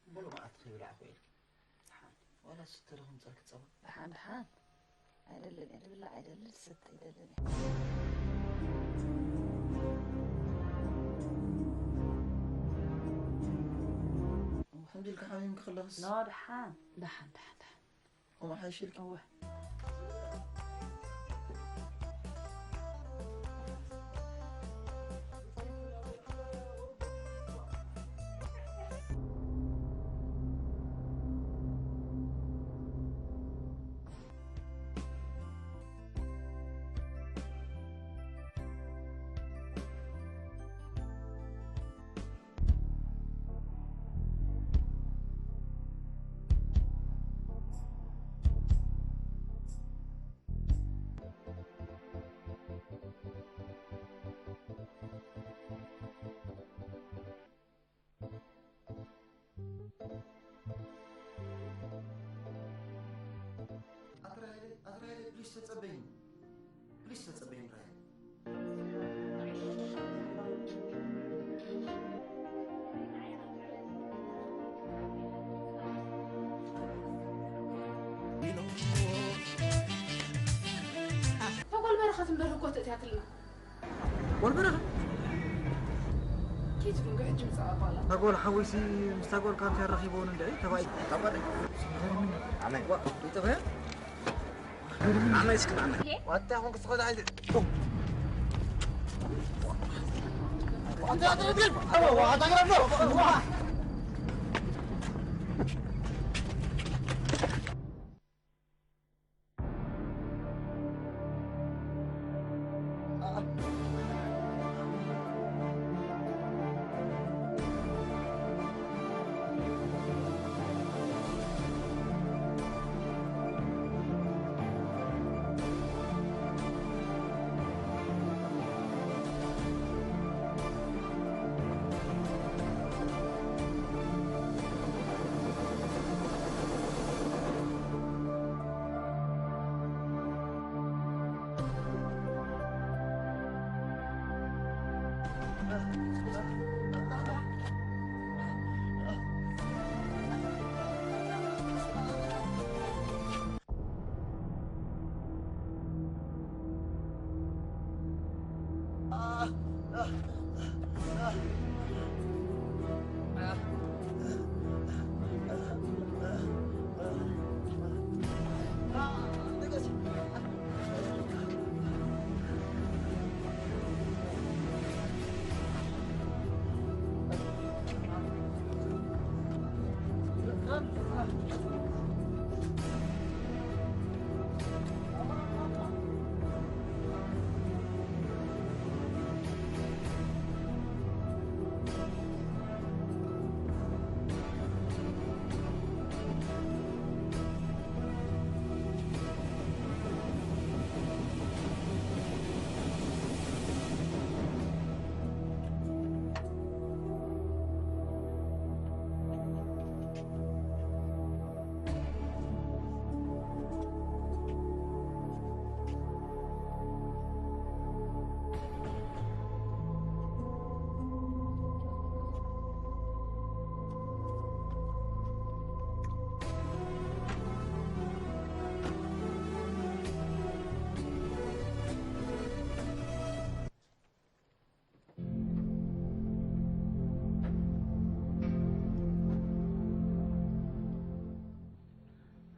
ብሎ መዓት ከይብላዕ ኮይልኪ። ደሓን። ዋላ ስተ ዶ ክምፀልኪ ጸባ? ደሓን፣ ደሓን። ኣይደልን እየ፣ ዝብላዕ ኣይደልን፣ ዝስተ ኣይደልን እየ። ከምዚ ኢልካ ሓሚምኪ ከለኽስ? ኖ፣ ደሓን፣ ደሓን፣ ደሓን፣ ደሓን። ከምኡ ሓይሽ ኢልኪ? እወ። ኣትራይ፣ ኣትራይ፣ ፕሊስ ተጸበይኒ። ፕሊስ ተጸበይኒ፣ ራይ። ተጎል በረኸት እምበር እኮ ትእትያትልና። ጓል በረኻ? ኬት ግን ሕጂ ምጻእ ኣባላ። እታ ጓል ሓወይሲ ምስታ ጓል ካብ እንታይ ረኺብዎን እንድዒ ተባኢ። ኣባላ። ኣመይ። ዋ፣ ይጠፋ? ኣመይ እስኪ ኣመይ። ዋታ ኹን ክስኸዳ ኣይደ።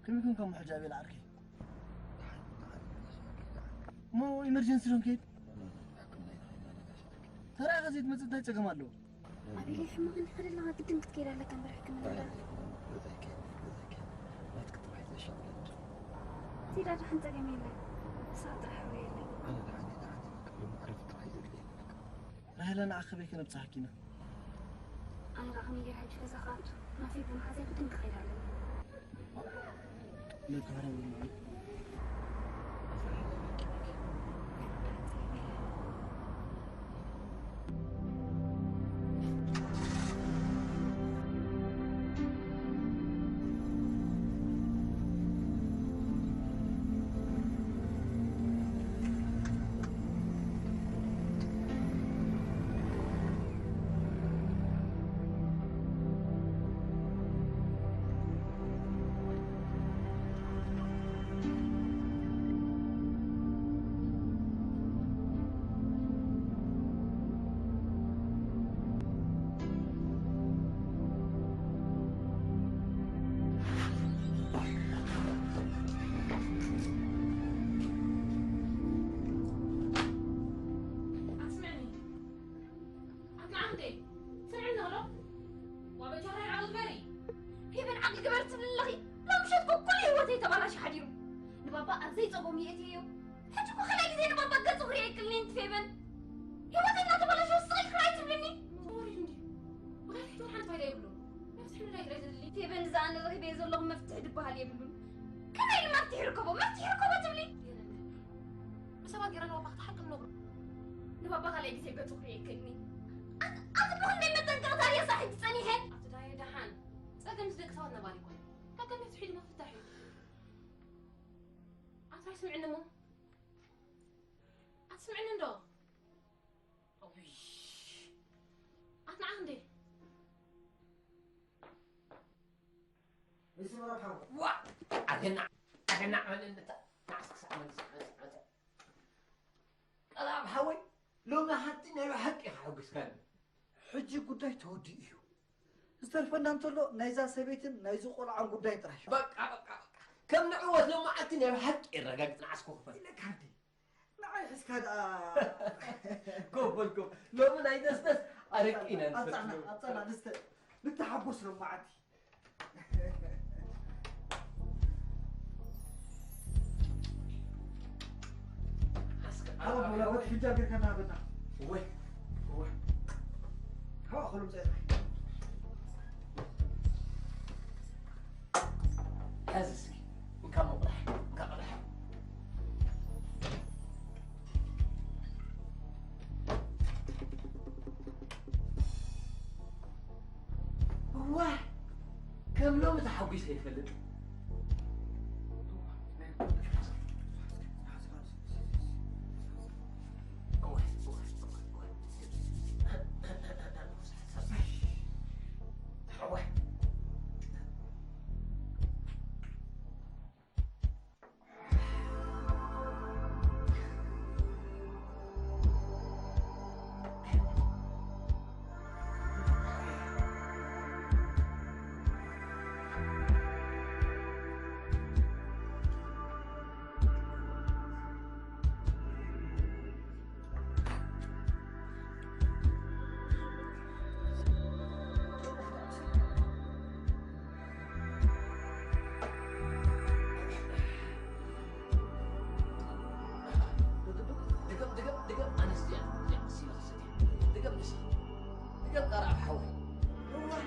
ከመይ ኮንካ እሞ ሕጂ ኣቤል ዓርከይ? እሞ ኢመርጀንሲ ዶ ንከይድ? ተራእኻ ዘይትመጽእ እንታይ ጸገም ኣለዎ? ኣቤል፣ ሕማቕ እንዲኻ ዘለኻ ግድን ክትከይድ ኣለካ እምበር ሕክምና እንዳ። ገዛይ ከይድ፣ ገዛይ ከይድ። ናትኪ ጥራሕ ይዘሻ ወለድ። ዚዳ ደሓን ጸገም የለን። ንስኻ ጥራሕ ሕውየለይ። ኣነ ደሓን እየ፣ ደሓን እየ። በቃ ሎሚ ዕረፍቲ ጥራሕ እዩ ዘድልየኒ በቃ። ራሄላ ንዓኺ ከበይ ከነብጽሓኪ ኢና። ኣነ ደኣ ከመይ ገይረ ሕጂ ገዛ ክኣቱ? ናተይ ብምሓዘይ ግድን ክኸይድ ኣለኒ። ነካረው ነው። ግበር ትብሊ ኣለኺ። ሎም ምሸት እኮ ኩሉ ህይወተይ ተባላሽ ሓዲሩ። ንባባ ኣብ ዘይጸገሙ የእትየዮ። ሕጂ እኮ ካልኣይ ግዜ ንባባ ገጹ ክሪኦ ኣይክእልን እየ፣ ፌበን። ህይወተይ እናተባላሸወ ስቕ ኢልኪ ራይ ትብልኒ። ዞሪ እንዲ። ምኽንያት ሒቶ ሓንቲ ፋይዳ የብሉን። መፍትሒ ምድላይ ጥራይ ዘድሊ። ፌበን፣ እዛ ኣነ ረኺበዮ ዘለኹ መፍትሒ ዝበሃል የብሉን። ከመይ ኢሉ መፍትሒ ይርከቦ? መፍትሒ ይርከቦ ትብሊ? ንሰባት ጌረ ንባባ ክትሓቂ ንነግሮ። ንባባ ካልኣይ ግዜ ገጹ ክሪኦ ኣይክእልን እየ። ኣነ፣ ኣነ ብኽንደይ መጠንቀቕታ ድየ ሳሕቲ ጸኒሐ? ኣቲ ዳየ ደሓን። ጸገም ደቂ ሰባት ነባሪ ኣይኮነን። ጸገም እዩ ትሒድ መፍታሕ እዩ። ኣቲ ኣይስምዕኒ እሞ። ኣትስምዕኒ እንዶ? እውይ። ኣትንዓ እንዴ? ንስምራ ሓው። ዋ! ኣገና! ኣገና! በለኒ እታ። ንዓስ ክሳዕ መልስ፣ መልስ፣ መልስ። ቀላብ ሓወይ፣ ሎሚ ሃብቲ ናይ ብሓቂ ኢኻ ሓጒስካኒ። ሕጂ ጉዳይ ተወዲኡ እዩ። ዝተርፈና እንተሎ ናይዛ ሰበይትን ናይዚ ቆልዓን ጉዳይ ጥራይ እዩ። በቃ፣ በቃ፣ በቃ። ከም ንዕወት ሎማዓልቲ ናይ ብሓቂ የረጋግጽ ንዓስኩ ክፈል። ኢለካ እንዴ? ንዓይ ሒዝካ ደኣ። ኮፍ በል፣ ኮፍ። ሎሚ ናይ ደስደስ ኣረቂ ኢና ንሰቲ ኣጻና፣ ሎሚ። ኣጻና፣ ንስተ-፣ ንተሓጎስ ሎማዓልቲ። ኣስከ-፣ ኣረ፣ ኣብ-፣ መብላት ፍንጃል ጌርካ እናሃበና። እወ፣ እወ። ሃዋ፣ ከሉ ምጻእ። ሕዝ እስኪ፣ እንካ ምቑላሕ፣ እንካ ቅላሕ። እዋ፣ ከም ሎሚ ተሓጒሰ ይፈልጥ። ድገም፣ ድገም፣ ድገም፣ ኣነስ እዚኣ፣ እዚኣ፣ እዚኣ፣ እዚኣ። ድገም፣ ንስ-፣ ድገም፣ ጠራዕ ሓወይ። እዋይ።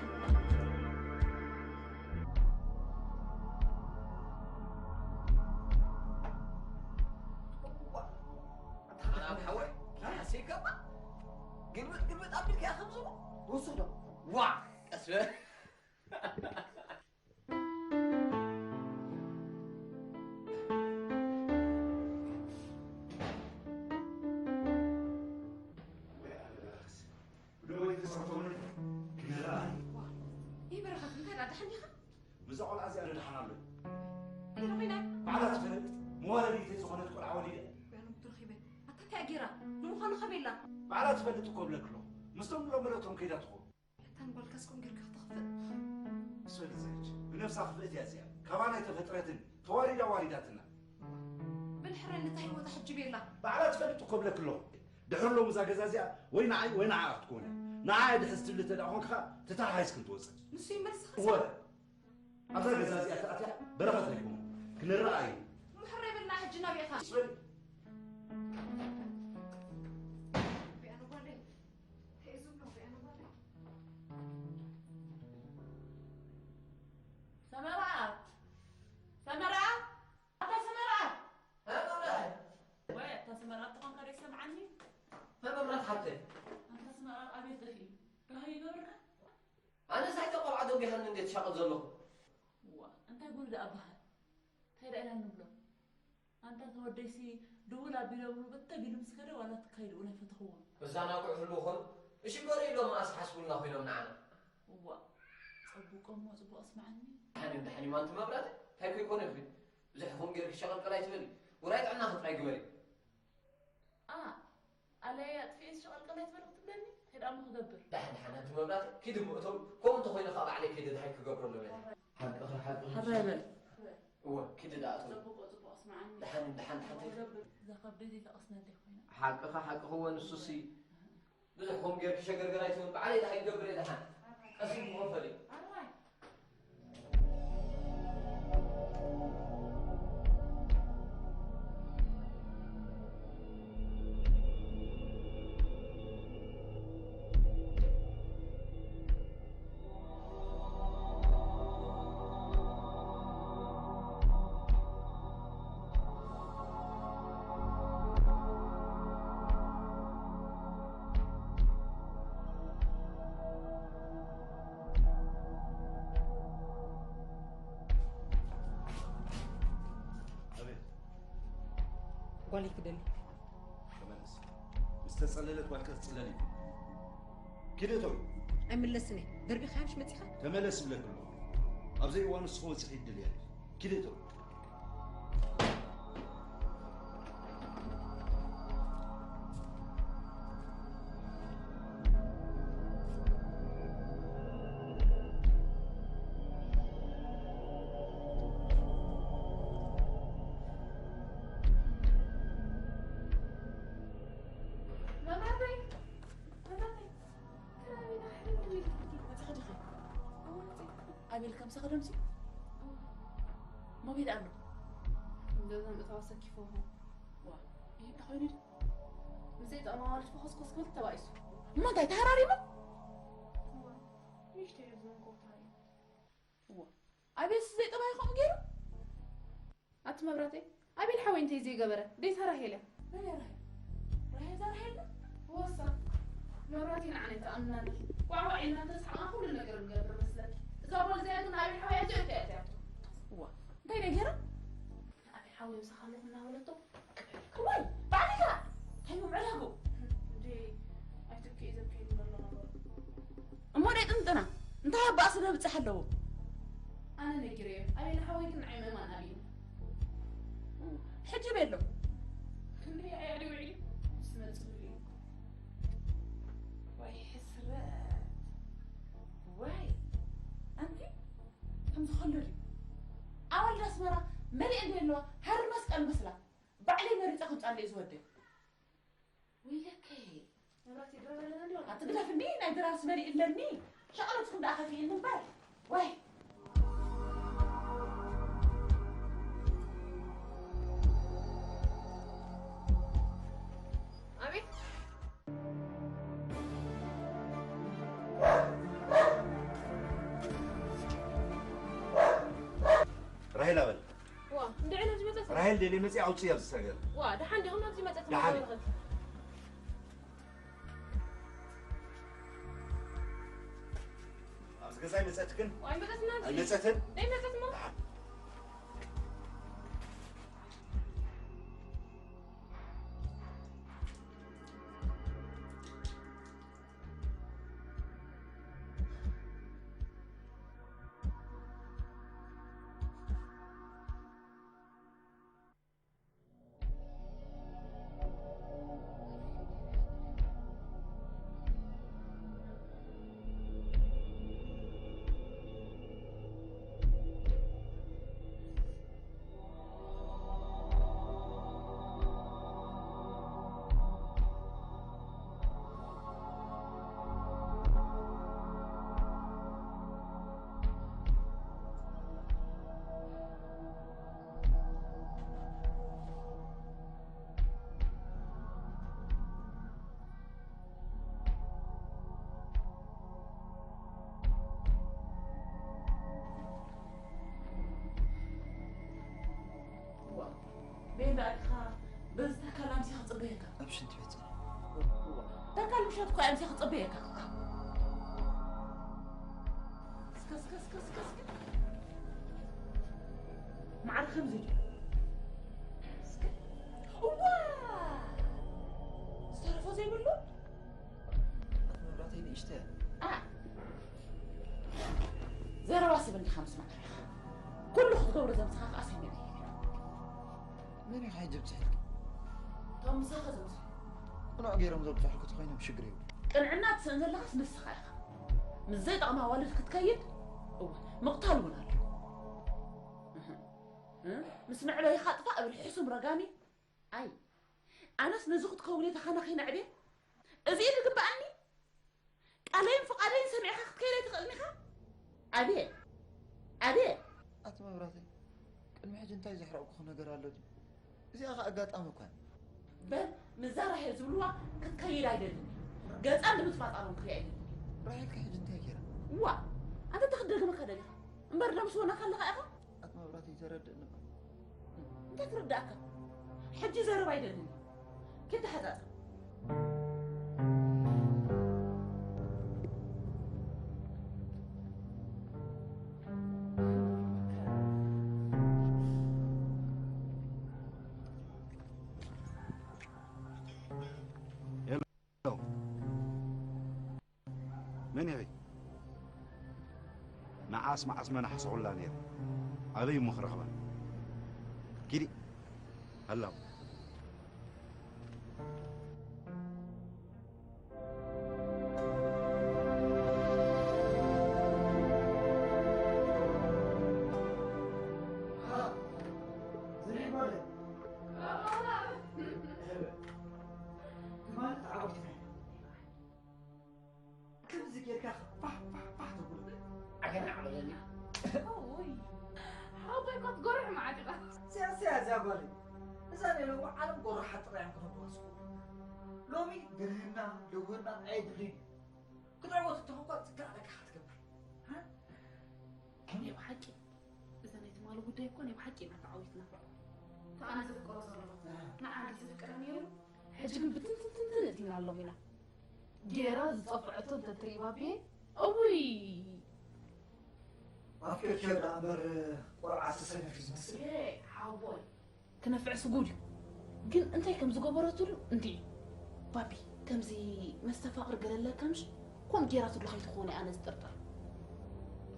እዋ። ጠራዕ ሓወይ፣ ሓሰይ ገባ። ግልብጥ፣ ግልብጥ ኣቢልካ ከምዝቦ። ወስዶ። ዋ፣ ቀስ በል። ይበረኸት፣ እንታይ ደኣ ደሓን ዲኻ? ምስዛ ቆልዓ እዚኣ ደሓን ኣሎ። እንታይ ኮይና? ባዕላ ትፈልጥ፣ መዋለዲተይ ዝኾነት ቆልዓ ወሊደ። ያኑ ትረኺበ። ኣታ እንታይ ገይራ? ንምዃኑ ከመይ ኢላ? ባዕላ ትፈልጥ እኮ እብለኪ ኣለኹ። ምስቶም ሎመለቶም ከይዳ ትኾን። ሕታን ጓልካስ ከምኡ ጌርካ ክትኽፍእ? ሶሪ ዘች፣ ብነብሳ ክፍእት እያ እዚኣ። ካባና ኣይተፈጥረትን፣ ተዋሪዳ ዋሪዳትና። በል ሕራይ ነታ ህይወታ ሕጂ ቤላ። ባዕላ ትፈልጥ እኮ እብለኪ ኣለኹ። ድሕሪ ሎሚ እዛ ገዛ እዚኣ ወይ ንዓይ ወይ ንዓኣ ክትኮን እያ። ንዓኣ ድሕዝ ትብሊ እንተ ደኣ ኮንካ፣ ተተሓሒዝክን ትወጽእ። ንሱ ይመልስኻ እወ። ኣብዛ ገዛ እዚኣ ተኣትያ በረኸት ረኺቦም። ክንረኣዩ። እሞ ሕራይ በልና ሕጂ ናበይ ኢኻ? ሶሪ። ሪኣ ንጓለይ። እንታይ እዩ ዝብሎ? ሪኣ ንጓለይ። ሰመራ! ሰመራ! ኣታ ሰመራ! እ፣ መብራህቲ። ወይ፣ ኣታ ሰመራ ተኾንካ ዶ ይሰምዓኒ? እ፣ መብራት ሓብተይ። ኣታ ሰመራ ኣቤት ደኺ። ደሃይ ይገብርካ? ኣነ ሳይተ ቆልዓ ዶ ጌሃኒ እንዴት ሻቕል ዘለኹ? ዋ፣ እንታይ ጉድ ደኣ በሃል? እንታይ ደኣ ኢና ንብሎ? ኣንታ ተወደይሲ ድውል ኣቢሎምሉ በተግ ኢሉ ምስ ከደ ዋላ ትካይድኡ ናይ ፈተኽዎ። መዘናግዒ ህልው ኾኑ፣ እሺ፣ ገለ ኢሎም መኣስ ሓስቡልና ኮይኖም ንዓና። እዋ፣ ጸቡቆ እሞ ጽቡቕ ኣስምዓኒ። ደሓን እዩ፣ ደሓን እዩ፣ ማንቲ መብራህቲ፣ እንታይ ኮይኮነ ኢኺ? ብዙሕ ኹም ጌርኪ ሸቐልቀል ኣይትበሊ። ውራይ ጥዕናኺ ጥራይ ግበሪ። ኣ፣ ኣለይ ኣጥፊኤ ሸቐልቀል ኣይትበሊ ክትብለኒ? ሄዳ እሞ ክገብር። ደሓን፣ ደሓን፣ ኣንቲ መብራህቲ፣ ኪዲ እሞ እቶም፣ ከምኡ እንተኾይኑ ኸኣ ባዕለይ ከይደ ደሃይ ክገብረሎም እየ። ሓቅኺ፣ ሓቅኺ። ሕራይ በል። እወ፣ ኪዲ ደኣ እቶም። ጽቡቕ፣ ጽቡቕ፣ ስምዓኒ። ደሓን፣ ደሓን፣ ደሓን። ክገብር፣ እዛ ከብደይ ዘይተቐስነለይ ኮይና። ሓቅኺ፣ ሓቅኺ፣ እወ፣ ንሱሲ። ብዙሕ ከምኡ ጌርኪ ሸገርገር ኣይትበል፣ ባዕለይ ደሓን ይገብር እየ፣ ደሓን። ቀስ ኢልኪ ክፈሊ። ኣራይ። ጓለይ ክደሊ። ተመለስ። ምስ ተጸለለት ጓልካ ክትጽለል እዩ። ኪድ እቶም ኣይምለስን እየ። ደርቢኻ ምሽ መጺኻ? ተመለስ ይብለክ ኣለኹ። ኣብ ዘይእዋኑ ንስኹ ወፂኺ ይድልያ። ኪድ እቶም መብራህተይ፣ መብራህተይ፣ ክራቢና ሕልም ድብል ትኪ። መጽኻ ዲኻ? እወ፣ መጽእ። ኣቤል ከምሳ ከደምሲ? እወ። ሞቤል ኣሎ። ገዛ ምእታዋ ሰኪፎ። ዋ፣ ይህ እንታይ ኮይኑ? ምስዘይ ጠቕማ ማለት ፈኸስኮስ ክብል ተባኢሱ። እሞ እንታይ ተሃራሪሙ? እወ፣ ንእሽተይ ዝመንኮ ተሃሪሙ። እወ፣ ኣቤል ስዘይ ጠባይ ከምኡ ገይሩ? ኣቲ መብራተይ፣ ኣቤል ሓወይ እንተይ ዘይገበረ፣ ደይታ ራሄል እያ። መን እያ ራሄል? ራሄል እዛ ራሄል ዶ? ወሳ፣ መብራተይ ንዓና ኣይትኣምናኒ። ቋዕቋዕ ኢልና እንተሰሓቕና ኩሉ ነገር ንገብር መስለኪ። እዛ ጓል እዚኣ ግን ኣቤል ሓወይ ኣዝያ እኮ እያ እትያቶ። እዋ፣ እንታይ ደይ ገይራ? ኣቤል ሓወይ ምሳኻ ኣለኹ እናበለቶ፣ ክብዕልካ። እዋይ፣ ባዕልኻ! እንታይ ምምዕዳጉ? እንዴ፣ ኣይትብኪ ዘብኪ ይብሎ ኣሎ። እሞ ደይ ጥንጥና፣ እንታይ ኣባእሲ ዘብጽሕ ኣለዎ? ኣነ ነጊረዮ፣ ኣቤል ሓወይ ግን ንዓይ ምእማን ኣብዩኒ። ሕጂ ቤሎ። ክንደይ ኣያዲ ውዒሉ ምስ መጽእ እዩ። ወይ ሕስረት። ወይ፣ ኣንቲ፣ ከም ዝኸሎ ድዩ? ኣዋልድ ኣስመራ መሊኤን ድየ ኣለዋ? ሃሪ መስቀል መስላ። ባዕለይ መሪጸ ከምጻለይ ዝወደይ። ወይለከይ። መብራህቲ ይድረበለና እንዲሆን። ኣቲ ግደፍኒ፣ ናይ ድራርስ መሊእለኒ። ሸቐለትኩም ደኣ ከፊእኒ እምበር። ወይ። ኣቤት። ራሄል ኣበል። ዋ፣ እንድዒ ነዚ መጸት። ራሄል ደሊ መጺ ኣውጽእ ኣብዚ ሰገር። ዋ፣ ደሓን ዲኹም ኣብዚ መጸት ደሓን። መበረኸት። ኣብዚ ገዛ ኣይመጸትክን? ዋ፣ ኣይመጸትና ኣብዚ። ኣይመጸትን? ደይ መጸት እሞ። ደሓን። ቤንዳ ኢኻ በዚ ተካል ኣምሲ ክጽበየካ። ኣብ ሽንቲ ቤት ተካል ምሸት እኮ ኣምሲ ክጽበየካ። እስከ እስከ እስከ እስከ እስከ ማዕረ ከምዚ ድዩ? እስከ እዋ ዝተረፎ ዘይብሉ መብራተይ ንእሽተ ኣ ዘረባ ስብ እንዲኻ ምስ ማዕረ ኢኻ ኩሉ ክትገብሮ ዘምስኻ ከዓ ሰሚዐ መን ኢኻ ሕጂ ብፅሕልኪ እቶም ምሳኻ ዘምስሑ ቅኑዕ ገይሮም ዘብፅሑልኩ ተኮይኖም ሽግር የብሉ ቅንዕና ትስእን ዘለኻስ ንስኻ ኢኻ ምስ ዘይጠቕማ ዋልድ ክትከይድ እወ ምቕታል እውን ኣሎ እህ፣ እ? ምስ መዕበይኻ ጥፋእ እብል ሕሱም ረጋሚ ኣይ ኣነስ ነዚ ክትከውን እየ ተኻናኺነ ዕብየ እዚ እዩ ዝግበኣኒ ቃለይን ፍቓደይን ሰሚዕኻ ክትከይድ ኣይትኽእልን ኢኻ ኣብየ ኣብየ ኣቲ መብራተይ ቅድሚ ሕጂ እንታይ ዘሕረቕኩኺ ነገር ኣሎ ድዩ እዚኣ ኸ ኣጋጣሚ እኳ እያ በል ምዛ ራሄል ዝብልዋ ክትከይድ ኣይደልን እየ ገፃ ንምፅማፃሎም ክሪኣ ኣይደልን እየ ራሄል ከ ሕጂ እንታይ ገይራ እዋ ኣንተ ተክደግመካ ደሊኻ እምበር ደምስ ወና ካለኻ ኢኻ ኣቲ መብራተይ ተረድእኒ እባ እንታይ ትርዳእካ ሕጂ ዘረባ ኣይደልን እየ ኪድ ተሓፃፀብ ዓስመ ዓስመ ናሕስኹላ ነይረ። ኣበይ እሞ ክረኽባ? ኪዲ። ሃላው። ትማሊ ተዓወትካ። ከምዚ ጌርካ ፋሕ ፋሕ ፋሕ ተብሎ ዓገና ዓቕለኒ። ውይ ሓወይ እኮ ትጎርሕ መዓት ኢኻ። እዚኣ እዚኣ እዚኣ ጓለይ እዛ ናይ ሎሚ ዓለም ጎራሓት ጥራይ እዮም ክነብሩዋ ዝኽእሉ። ሎሚ ግርህና ልውህና ኣየድልን እዩ። ክትዕወት እንተኾንኳ ዝከኣለካ ኢኻ ትገብር። ናይ ብሓቂ እዛ ናይ ትማሊ ጉዳይ እኮ ናይ ብሓቂ ኢና ተዓዊትና። እታ ኣነ ዘፍቅሮ ዘሎ ንዓ እንዲ ዘፍቅረ ነይሩ ሕጂ ግን ብትንትንትንትን እቲናሎም ኢና። ጌራ ዝጸፍዐቶ እንተትርኢ ባብየ እውይ ኣፍቂርክዮ ደኣ እምበር ቆልዓ ዝተሰነፍ እዩ ዝመስል። ሓወይ ክነፍዕስ ጉድ እዩ። ግን እንታይ ከም ዝገበረትሉ እንድዒ ባቢ ከምዚ መስተፋቕር ገለ ኣለካ ምሽ? ከምኡ ጌራትሉ ከይትኾነ ኣነ ዝጥርጥር።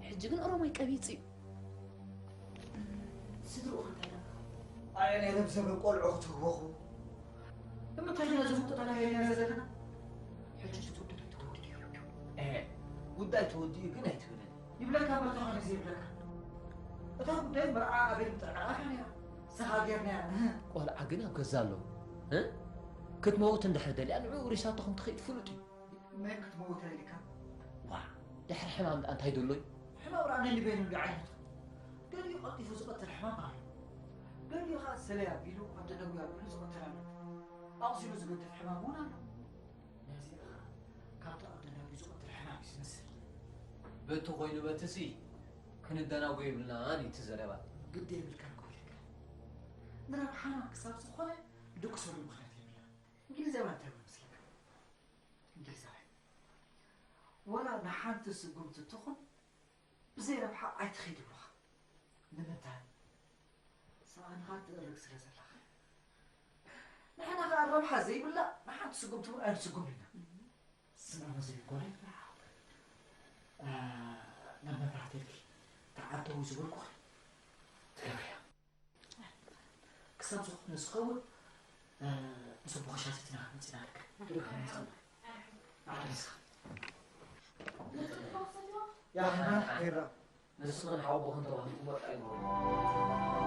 ሕጂ ግን ኦሮማይ ቀቢጹ እዩ። ስድርኡ እንታይ ደኣ? ኣየ ናይ ረብ ዘበን ቆልዑ ክትህወኹ። ንምንታይ ኢና ዝምጡ ተላያይና ዘለና? ሕጂ ትውድድ ኣይትወድድ እዩ። ጉዳይ ተወዲኡ ግን ኣይትብልን። ይብለካ እምበር ተኾነ ዘይብለካ። እታ ጉዳይ መርዓ ኣበይ ምጥዕዓኻ ነይራ። ንስኻ ጌርናያ። እህ። ቆልዓ ግን ኣብ ገዛ ኣለዉ። እ? ክትመውት እንድሕር ደልያ ንዕኡ ሪሳቶ ከም ትኽእል ፍሉጥ እዩ። መን ክትመውት ኣይልካ? ዋ፣ ድሕሪ ሕማም ደኣ እንታይ ደሎ እዩ? ሕማም ረኣ ነኒበይኑ እንዲ ዓይነቱ። ገሊኡ ቀልጢፉ ዝቐትል ሕማም ኣሎ። ገሊኡ ኸዓ ሰለይ ኣቢሉ፣ ኣደነጉ ኣቢሉ ዝቐትል ኣሎ። ኣቑሲሉ ዝገድፍ ሕማም እውን ኣሎ። ነዚ ኸዓ ካብቲ ኣደነጉ ዝቐትል ሕማም እዩ ዝመስል። በቲ ኮይኑ በትሲ ክንደናጎ የብልናን እዩ እቲ ዘረባ። ግዲ የብልካን ክብለካ። ንረብሓና ክሳብ ዝኾነ ድቅሰሉ ምኽንያት የብልናን። እንግሊዛዊ እንታይ ይብሉ መስለካ? እንግሊዛዊ ወላ ንሓንቲ ስጉምቲ ትኹን ብዘይ ረብሓ ኣይትኸይድ ይብሉኻ። ንምንታይ? ሰኣንኻ ትእርግ ስለ ዘለኻ። ንሕና ኸኣ ረብሓ ዘይብላ ንሓንቲ ስጉምቲ እውን ኣይንስጉምን ኢና። ስምዕመ ዘይኮነ ናብ መብራህትልኪ ተዓደዊ ዝበልኩኺ ትገብርያ። ክሳብ ዝኾነ ዝኸውን ምስ ኣቦ ኸሻትትና መፂና ኣለካ። ዓሪስኻ። ያህና ሄራ። ንስኽን ሓወቦኽን ተባሂልኩም ወርቂ ኣይግበሩ።